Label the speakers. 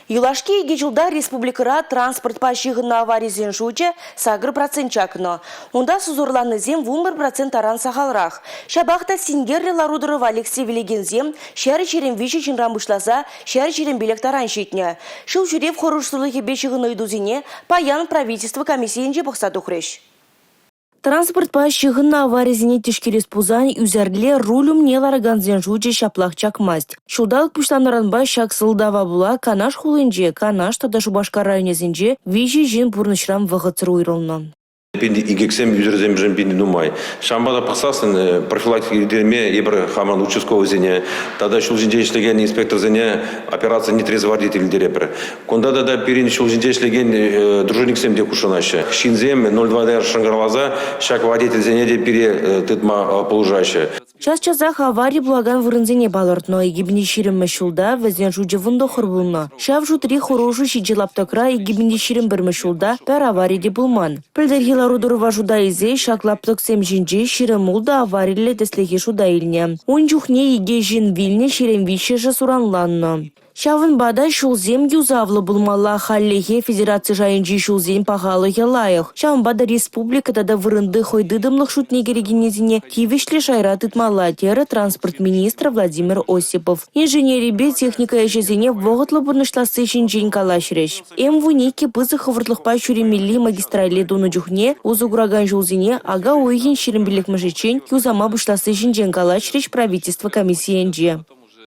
Speaker 1: Юлашки икӗ ҫулта республикӑра транспортпа ҫыхӑннӑ аварисен шучӗ 8% чакнӑ. Унта сусӑрланнисем 11% таран сахалрах. Ҫапах та синкерлӗ лару-тӑрӑва лексе вилекенсем 123 ҫынран пуҫласа 125 таран ҫитнӗ. Ҫул ҫӳрев хӑрушсӑрлӑхӗпе ҫыхӑннӑ ыйтусене паян правительство комиссийӗнче пӑхса тухрӗҫ. Транспортпа ҫыхӑннӑ аварисене тишкерес пулсан ӳсӗрле руль умне ларакансен шучӗ ҫаплах чакмасть. Ҫулталӑк пуҫланнӑранпа ҫак сӑлтава пула Канаш хулинче, Канаш тата Шупашкар районӗсенче 3 ҫын пурнӑҫран вӑхӑтсӑр уйрӑлнӑ.
Speaker 2: Пин инкексем ӳсӗрсемшӗн питӗ нумай. Ҫавӑнпа та пӑхсассӑн профилактика ирттерме эпир хамӑрӑн участковӑйсене тата ҫул ҫинче ӗҫлекен инспекторсене операци «Нетрезвый водитель» ирттеретпӗр. Кунта тата пирӗн ҫул ҫинче ӗҫлекен дружинниксем те хутшӑнаҫҫӗ. Ҫынсем 02 шӑнкӑравласа ҫак водительсене те пире тытма пулӑшаҫҫӗ.
Speaker 1: Час-часах авари пулакан вырӑнсене палӑртнӑ. 2020-мӗш ҫулта вӗсен шучӗ 19 пулнӑ. Ҫав шутри хӑрушӑ ҫичӗ лаптӑкра 2021-мӗш ҫулта пӗр авари те пулман. Пӗлтӗрхи лару-тӑрӑва шута илсе ҫак лаптӑксем ҫинче 26 авариллӗ тӗслӗхе шута илнӗ. Ун чухне икӗ ҫын вилнӗ, 23-шӗ суранланнӑ. Ҫавӑнпа та ҫулсем юсавлӑ пулмалла. Хальлӗхе федераци шайӗнчи ҫулсен пахалӑхӗ лайӑх. Ҫавӑнпа та республика тата вырӑнти хӑй тытӑмлӑх шутне кӗрекеннисене тивӗҫлӗ шайра тытмалла, терӗ транспорт министрӗ Владимир Осипов. Инженерипе техника ӗҫӗсене вӑхӑтлӑ пурнӑҫласси ҫинчен калаҫрӗҫ. М-12 пысӑк хӑвӑртлӑхпа ҫӳремелли магистрале тунӑ чухне усӑ куракан ҫулсене ака уйӑхӗн 25-мӗшӗччен юсама пуҫласси ҫинчен калаҫрӗҫ правительство комиссийӗнче.